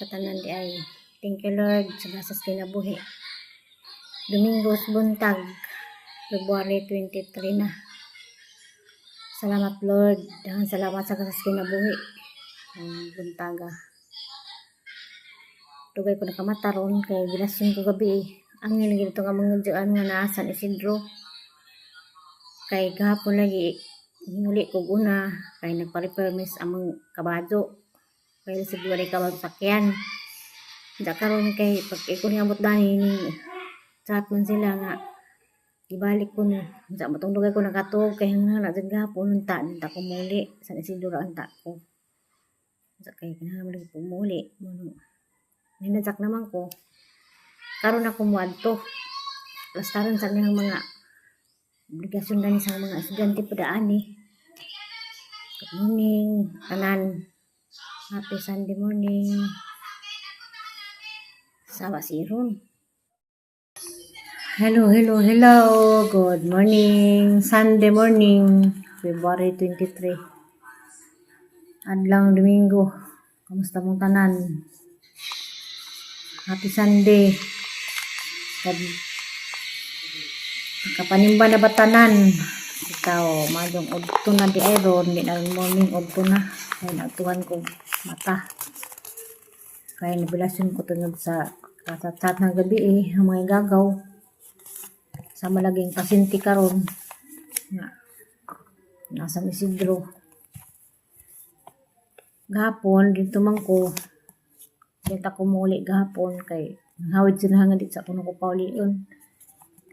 Sa tanan di ay. Thank you, Lord, sa gasas kinabuhi. Domingos buntag, February 23 na. Salamat, Lord. Daghang salamat sa gasas kinabuhi. Ang buntaga. Dugay ko nakamata ron kay bilasyon ko gabi eh. Ang lagi dito nga mga dyan nga naa San Isidro. Kay gahapon lagi muli ko una kay nagpa-repair among kabayo. Kay sa walay kabayo sakyan. Da karon kay pag iko ni amot dani ni chat man sila nga ibalik ko ni. Sa matong dugay ko nakatuog kay hanggang na jud gahapon unta unta ko muli San Isidro ra unta ko. Sa kay kinahanglan lagi ko muli. Mano ninadyak naman ko. Karon ako moadto. Plastaran sa niyang mga obligasyon gani sa mga estudyante pa daan eh. Good morning, tanan. Happy Sunday morning. Sawa si Ron. Hello, hello, hello. Good morning. Sunday morning, February 23. Adlaw Domingo. Kamusta mong tanan? Happy Sunday. Kapanimba na ba tanan? Ikaw, mayong udto na di ay ron, di na morning, udto na. Kaya naagtuhan ko mata. Kaya nabilasyon ko tungod sa kasat ng gabi eh, ang mga gagaw. Sa malaging pasyente karon nga nasa Isidro. Gahapon, dito man ko, dito ako muli gahapon kay hawid sila nga dito sa kuno ko paulion.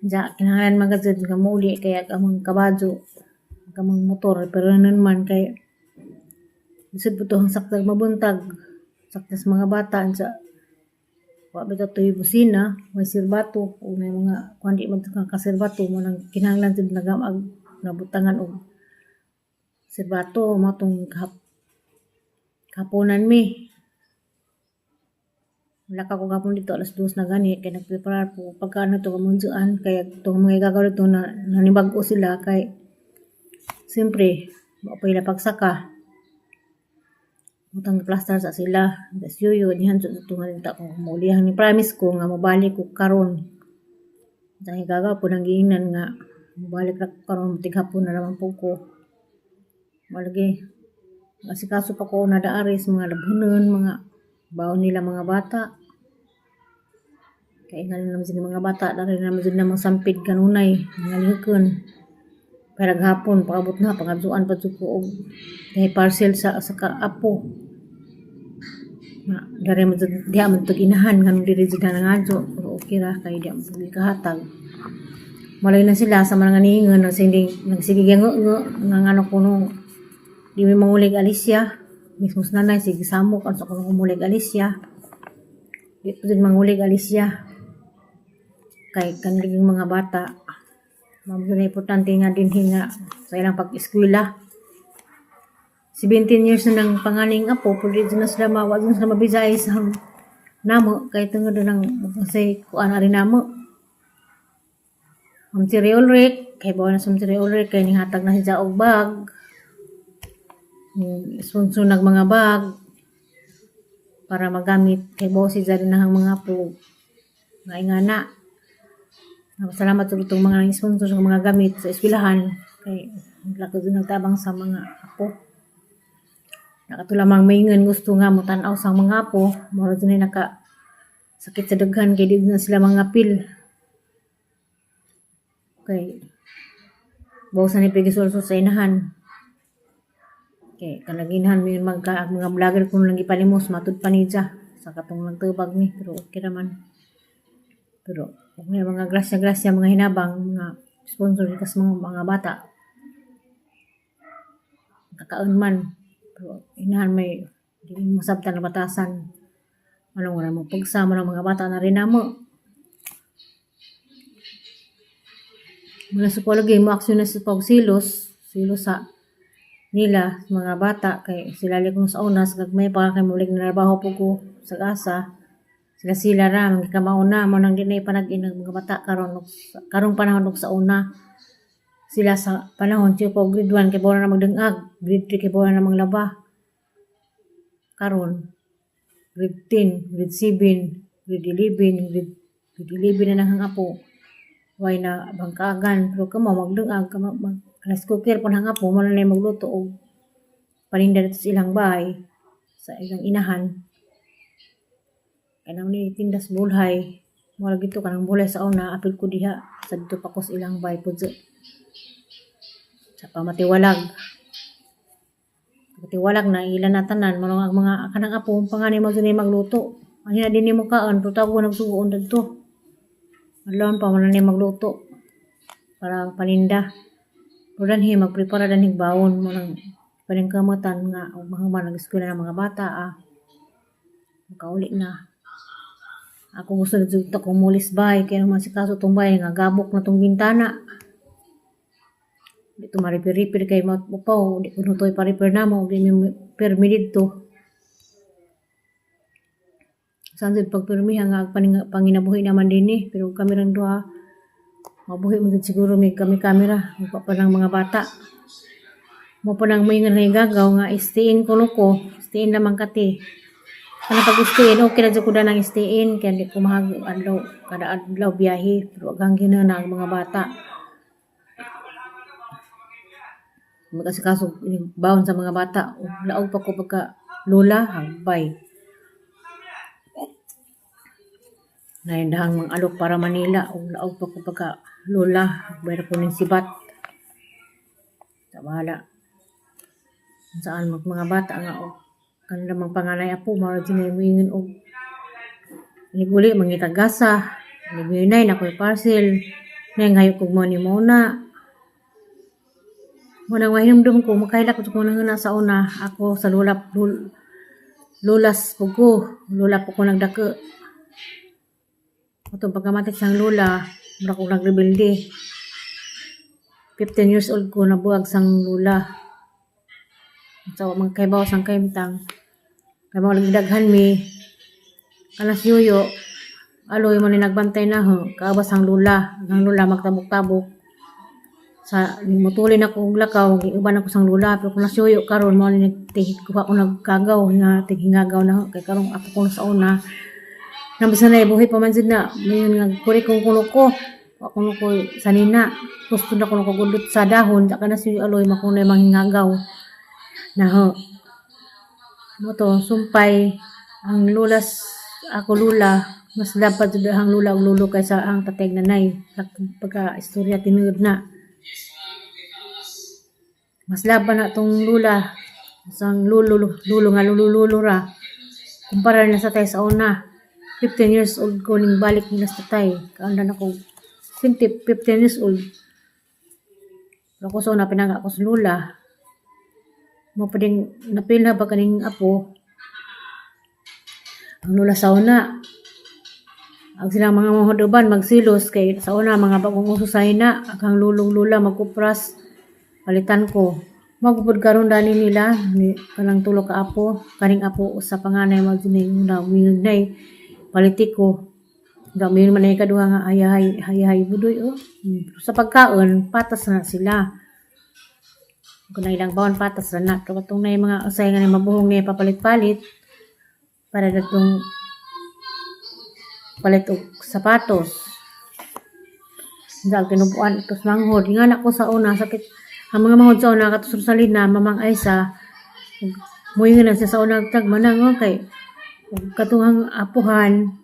Diya, kinahanglan man gud nga muli kay among kabayo, among motor, pero nun man kay lisod po to ang saktag mabuntag. Sakta sa mga bata sa wa ba to'y busina, may sirbato o may mga kuan di man ka kaserbato mo nang kinahanglan jud nagamag nabutangan og sirbato mao tong kahaponan mi. Wala ka ko gapon dito alas 2 na gani kay nagpreparar po pagkaano to kamunduan kay itong mga gagaw dito na nanibag-o sila kay siyempre wa pa ila pagsaka. Butang plaster sa sila. Das yuyo dihan sa tungan ta ko muulihan ni promise ko nga mobalik ko karon. Dahil gagaw po nang giingnan nga mobalik ra ko karon, tighapon na naman po ko. Malagi asikaso pa ko na daaris mga labhunon, mga baon nila mga bata. Kay nga naman sila mga bata, dari naman sila mga sampid kanunay, mga lihokon. Pero hapon, pakabot na, pangadzuan pa jud ko og kay parcel sa kaapo. Nga, dari mo jud diha man tug inahan nganong diri jud na nangadyo, pero okay ra kay di mo pud kahatag. Malay na sila sa mga niingon nagsige nagsige nga nga ngano kuno di mi mangulig Alicia mismo sa nanay sige samok ang sa kuno kumulig Alicia, di po din mangulig Alicia kay kanilang mga bata mao na importante nga din nga sa ilang pag-eskwela. 17 years na ng panganing apo, pwede na sila mawa na sila mabisay sa namo kay tungod ng say kuan ari namo. Ma'am Cherry Ulrich, kay bawa na sa Ma'am Cherry Ulrich kay nihatag na siya og bag. Sponsor nag mga bag para magamit kay bawa si dyan na ang mga apo nga ingana. Salamat sa itong mga sponsor sa mga gamit sa eskwelahan kay lako din nagtabang sa mga apo. Nakatulamang maingon gusto nga mo tan-aw sa mga apo, mura din naka sakit sa daghan kay di na sila mga pil. Kay bawasan ni Pigisolso sa inahan. Kay kalaginhan mo yun magka ang mga vlogger kung lang ipalimos matud pa niya sa katong nagtubag ni, pero okay raman. Pero kung may mga grasya-grasya, mga hinabang, mga sponsor kas mga bata. Kakaon man. Pero inahan may di mo masabtan na batasan. Manong wala mo pagsama ng mga bata na rin namo. Mula sa palagi mo aksyon na sa pagsilos, silos sa nila mga bata kay sila kung sa unas gagmay pa kay mulig na trabaho po ko sa asa sila sila ra mga na mo nang dinay panag-in mga bata karon karong panahon og sa una sila sa panahon siya po grade 1 kay na magdangag, grade 3 kay na maglaba karon. Grade 10, grade 7, grade 11, grade 11 na nang apo. Way na bangkagan pero kamo magdungag ka mag rice cooker pud ang apo mo na magluto og paninda dito sa ilang bahay sa ilang inahan. Kay nang ni tindas bulhay. Mo lagi to kanang bulhay sa una apil ko diha sa dito pa ko sa ilang bahay pud sa pamatiwalag. Matiwalag na ila na tanan mo ang mga kanang apo panganay mo jud magluto. Ang hina din nimo kaon pero tago nagsuon dadto. Adlawon pa mo na ni magluto para paninda. Pero danhi magprepara danhi bawon mo nang paningkamatan nga og mahuman nag eskwela ng mga bata ah. Makauli na. Ako gusto na jud ko mulis bay kay naman si kaso tong bay nga gabok na tong bintana. Di to ma-repair-repair kay mapaw di kuno to'y pa-repair namo di mi pirmi didto. Saan jud pagpirmiha nga panginabuhi naman dinhi pero kami rang duha mabuhi man jud siguro mi kami kamera wa pa nang mga bata. Mo pa nang moingon nga gagaw nga stay-in kuno ko, stay-in lamang kati. Kana pag stay-in okay ra jud ko danang stay-in kay di ko mahag adlaw kada adlaw biyahe pero aghang na ang mga bata. Mag-asikaso bawon sa mga bata laog pa ko pagka lola hagbay. Naindahang mga alok para Manila ug laog pa ko pagka lola hagbay ra ko ning sibat. Sa bahala. Saan mag mga bata nga og kanila mang panganay apo mao ra jud nay moingon og niguli mangitag gasa, nigminay na ko'y parcel, nay ngayo kog money muna. Mo nang mahinumdum ko makahilak ko nang sa una ako sa lola lolas po ko, lola po ko nagdako. Atong pagkamatay sang lola, mura ko nagrebelde. 15 years old ko nabuag sang lola. Sa wa man kaybaw sang kahimtang. Kay mao lagi daghan mi. Kanas yuyo, aloy man ni nagbantay na ho, kaabas ang lola, ang lola magtabok-tabok. Sa mutuli na ko og lakaw, giuban ako sang lola pero kung nasuyo karon mao ni nagtihikuha ko nagkagaw nga tighingagaw na ho kay karong apo ko sa una. Nabisa na buhi pa man jud na mayon nga kuri kong kuno ko. Wa kuno ko sanina. Gusto na kuno ko gudot sa dahon, sa kana si aloy makunay manghingagaw. Na ho. Mo to sumpay ang lulas ako lula mas dapat jud ang lula ug lulo kaysa ang tatay ug nanay pagka istorya tinuod na. Mas laban na tong lula sang lulo lulo nga lulo lulo ra kumpara na sa tay sa una. 15 years old ko ning balik nila sa tatay. Kaandan ako 15 years old. Pero ako sa una pinangga ako sa lula. Mo pa ding napila ba kaning apo. Ang lula sa una. Ang silang mga mahuduban magsilos kay sa una mga bagong uso sa ina ang lulong lula magkupras palitan ko. Magupod karon dani nila ni kanang tulo ka apo kaning apo sa panganay mo jud na nay politiko. Dami man ay kaduha nga hayahay hayahay budoy oh. Sa pagkaon patas na sila. Kung na ilang bawon patas na na. Pero katong na mga usay nga ni mabuhong niya papalit-palit para datong palit og sapatos. Dahil tinubuan ito sa manghod. Nga na ko sa una, sakit. Ang mga manghod sa una, kato sa Rosalina, Mamang Aysa, muingon na siya sa una, tag manang, okay. Katungang apuhan,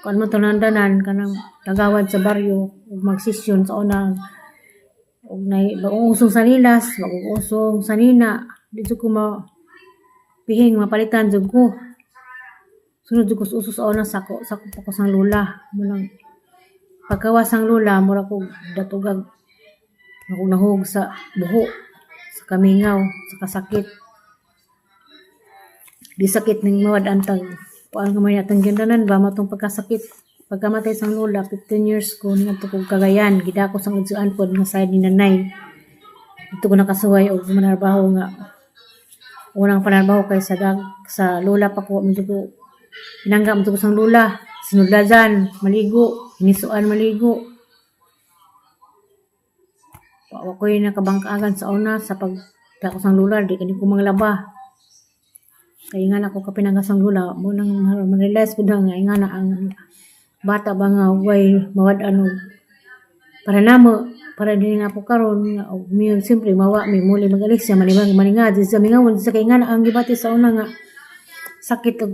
kung ano man kanang tagawad sa baryo, ug magsisyon sa una, ug nay bagong usong sa nilas, bagong usong sa nina, di jud ko ma pihing mapalitan jud ko. Sunod jud ko sa uso sa una sako, sako pa ko sang lula. Mulang pagkawas sang lula, mura ko datugag ako nahug sa buho, sa kamingaw, sa kasakit. Di sakit ning mawad-an tag kuan ka man yatang gindanan ba matong pagkasakit. Pagkamatay sang lola, 15 years ko ngadto kog Cagayan, gidako sang udsuan pod nga side ni nanay. Dito ko nakasuway og manarbaho nga unang panarbaho kay sa dag, sa lola pa ko medyo ko pinangga mo ko sang lola. Sinudlajan, maligo, hinisuan maligo. Wa ko'y nakabangkaagan sa una sa pag dako sang lola, di kani ko manglaba. Kay nga na ko kapinangasang lula mo nang ma-realize ko na nga nga na ang bata ba nga way mawad-an og para namo, para din nga po karon nga og mi siyempre mawa mi muli mag-alis siya manimang maninga di sa mingawon sa kay nga na ang gibati sa una nga sakit og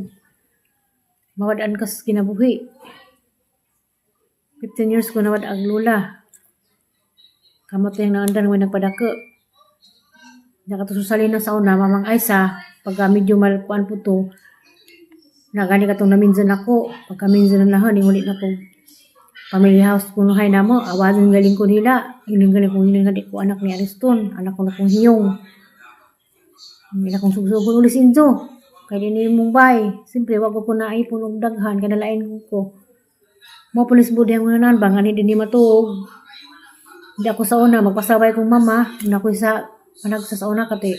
mawad-an kas kinabuhi. 15 years ko nawad ang lula. Kamot lang naandan mo nagpadako. Nakato sa na sa una, Mamang Aisa, pagka medyo malkuan po to, nagani katong naminsan ako, pagka minsan na nahon, ulit na ko family house kunuhay na mo, awadan galing ko nila, ining galing ko ining di ko anak ni Ariston, anak ko na kong hiyong. Hindi na kong sugsugon ulit sinjo. Kay di ni Mumbai, siyempre wag ko na ipon og daghan kay nalain ko. Mo pulis budi ang unahan ba ngani din ni matuog. Hindi ako sa una magpasabay kong mama, na ko sa anak sa una kati.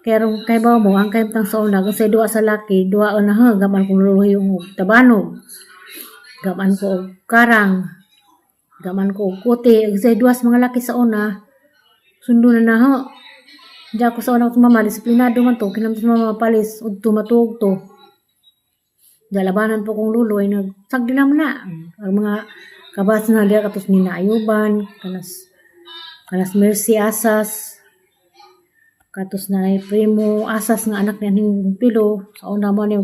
Kaya rong kay ba mo ang kay tang sa una kasi duwa sa laki, duwa na ha gaman kong luluhi yung tabanog. Gaman ko og karang. Gaman ko og kuti, kasi duwa sa mga laki sa una. Sundo na na ho. Hindi ako sa una kong mama, disiplinado man to, kinamtos mama palis, udto matuog to. Galabanan po kong lulo ay nagsagdi naman na. Ang mga kabas na diya katos ni Naayuban, kanas kanas Mercy Asas, katos na ay Primo Asas nga anak ni aning pilo, sa una mo ni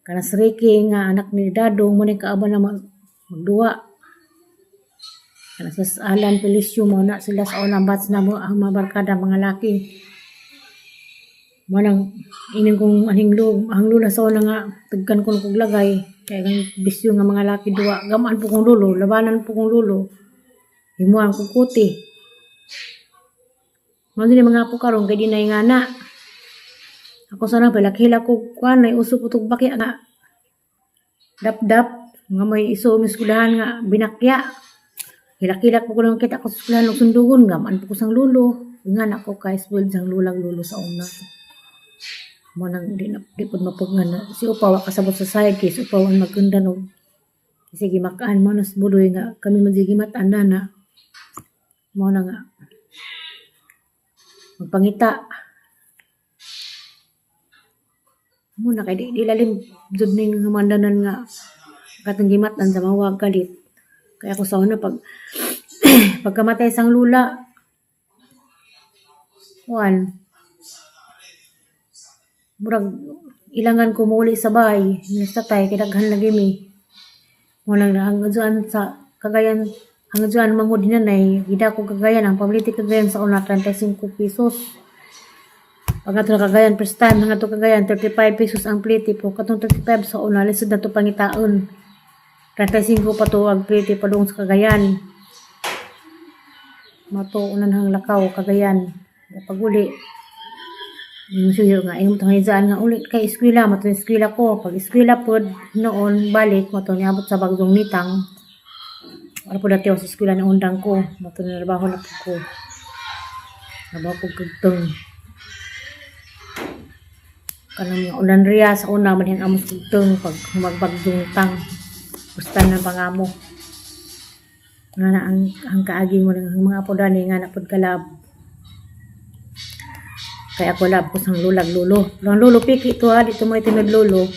kanas Ricky nga anak ni Dadong mo ni kaaban na magduwa. Kanas sa Alan Felicio mo na sila sa unang batch na mo ang mga barkada mga laki. Mo nang ining kong aning lu ang lula sa una nga tagkan ko kog lagay kay ang bisyo nga mga laki duwa gamaan po kong lulo, labanan po kong lulo, himuan kong kuti mo din mga apo karon kay di na nga na ako sana palakila ko kuan ay uso po tug bakya nga dap-dap nga may iso miskudahan nga binakya. Hilak-hilak po ko nang kita ko sa eskwelahan og sundugon, gamaan po ko sang lulo nga na ko kay spoiled sang lulang lulo sa una mo nang di na di pud mapugnan na si upa wa kasabot sa side kay si upa wa magkundan og sige makaan mo nas budoy nga kami man sige matan na na mo na nga magpangita mo na kay di lalim jud ning humandanan nga katong gimatan sa mawag galit. Kaya ako sa una pag pagkamatay sang lula kuan murag ilangan ko muli sa bahay sa tatay kay daghan lagi mi mo lang ang adyoan sa Cagayan, ang adyoan manghud hinanay gida ko Cagayan. Ang pablite Cagayan sa una 35 pesos. Pag ato na Cagayan, first time nga to Cagayan, 35 pesos ang plite po. Katong 35 sa una, lisod na to pangitaon. 35 pa to ang plite padung sa Cagayan. Mato unan hang lakaw Cagayan. Pag uli yung suyo nga imong tangizaan nga ulit kay eskwela mato eskwela ko. Pag eskwela pod noon balik mato niabot sa Bagdong Nitang. Wala po dati ako sa eskwela na undang ko mato na po ko trabaho ko kagtong kanang mga ulan riya sa una man yung amos kagtong pag magbagdong tang gusto ng pangamo nga na ang kaagi mo ng mga apo dani nga na pod kalab. Kaya ako lab ko sang lulag lulo. Ang lulo piki to ha, dito mo itinod lulo.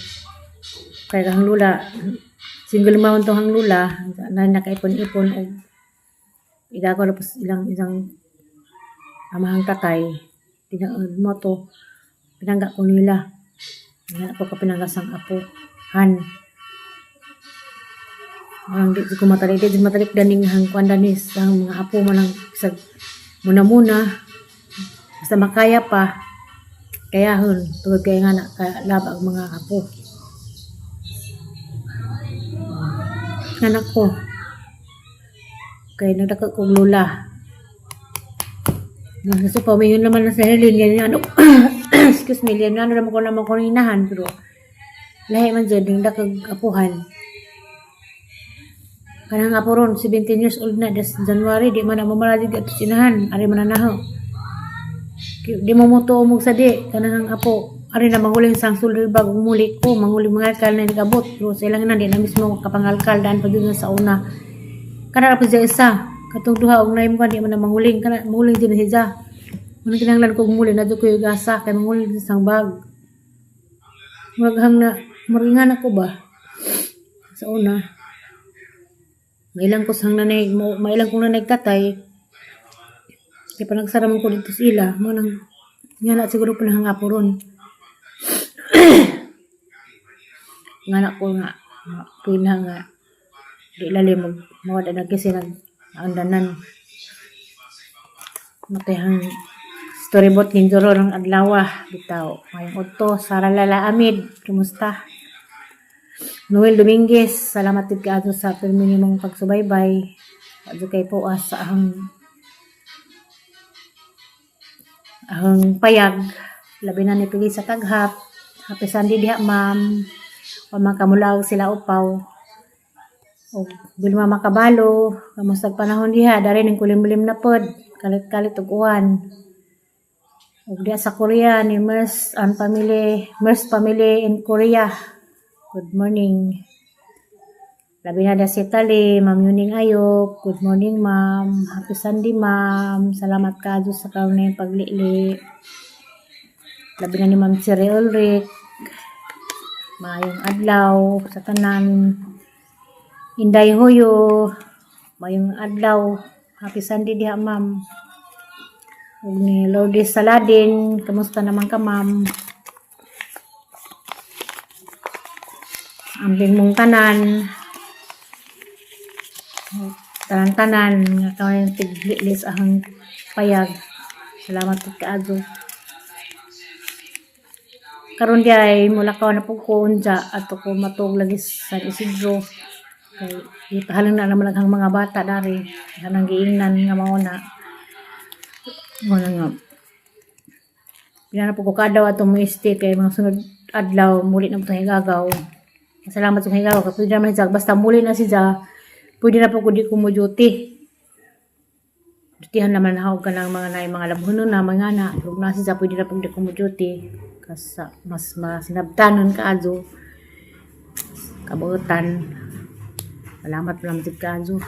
Kaya ang lula, single mom to ang lula, na nakaipon-ipon og igagaw na po ilang isang amahang tatay. Pinang mo to, pinangga ko nila. Nga ako ka pinanggasang apo. Han. Ang di ko matalik, di matalik daning hang kuan danis ang mga apo man ang sa muna-muna basta makaya pa kayahon tungod kay nga na kalaba ang mga apo. Anak ko kay nagdako kog lula. Nasa pa mayon naman na sa Helen yan ano, excuse me, yan ano naman ko inahan pero lahi man jud ning dakog apuhan. Kanang apo ron 17 years old na this January, di man na mamala di ato sinahan ari man na naho. Di mo mo tuo mo sa di kanang apo ari na manguling sang sulod bagong muli ko manguling mga kal na nagabot pero sa ilang na di na mismo kapangalkal daan pa jud sa una. Kana ra pa siya isa katong duha og naim ko di man na manguling kana manguling din siya. Muna kinahanglan kog muli na jud ko yung gasa kay manguling sa sang bag. Murag hang na, murag nga na ko ba? Sa una. Mailang ko sa nanay, mailang kong nanay tatay. Kaya pa nagsara man ko dito sa ila. Mo nang, nga na siguro pa nahangapo ron. Nga na ko nga, pina nga, di lalim mag, mawala na kasi nag, andanan. Matayhang storyboard ninjoro ng adlaw bitaw. Ngayong udto, Sara Lala Amid, kumusta? Noel Dominguez, salamat din kaayo sa pirmi nimong pagsubaybay. Adto kay puas sa ahang ahang payag. Labi na ni Pili sa Taghap. Happy Sunday diha, ma'am. Wa man kamulaw sila upaw. O Bilma Makabalo, kamusta ang panahon diha? Dari ning kulimlim na pod. Kalit-kalit og uwan. Ug diha sa Korea ni Mers and family, Mers family in Korea. Good morning. Labi na da si Italy, Ma'am Yuning Ayok. Good morning, ma'am. Happy Sunday, ma'am. Salamat kaayo sa karon na paglili. Labi na ni Ma'am Siri Ulrich. Maayong adlaw sa tanan. Inday Hoyo. Maayong adlaw. Happy Sunday diha, ma'am. Ug ni Lourdes Saladin, kamusta naman ka, ma'am? Ambing mong tanan. Tanan-tanan nga kaway tiglilis ahang payag. Salamat pud kaayo. Karon di ay mulakaw na pud ko unja ato ko matug lagi sa San Isidro. Kay itahalang na naman ang mga bata dari. Kanang giingnan nga mao na. Mao na nga. Pila na po ko kadlaw ato mo stay kay mga sunod adlaw muli na po sa Higagaw. Salamat sa Higagaw kay pwede naman siya basta muli na siya, pwede na po ko di ko mo duty. Dutihan naman na ka ng mga naay mga labhonon na mga na. Ug na siya, pwede na po di ko mo duty. Kasa mas masinabtanon kaayo. Kabuutan. Salamat lang jud kaayo.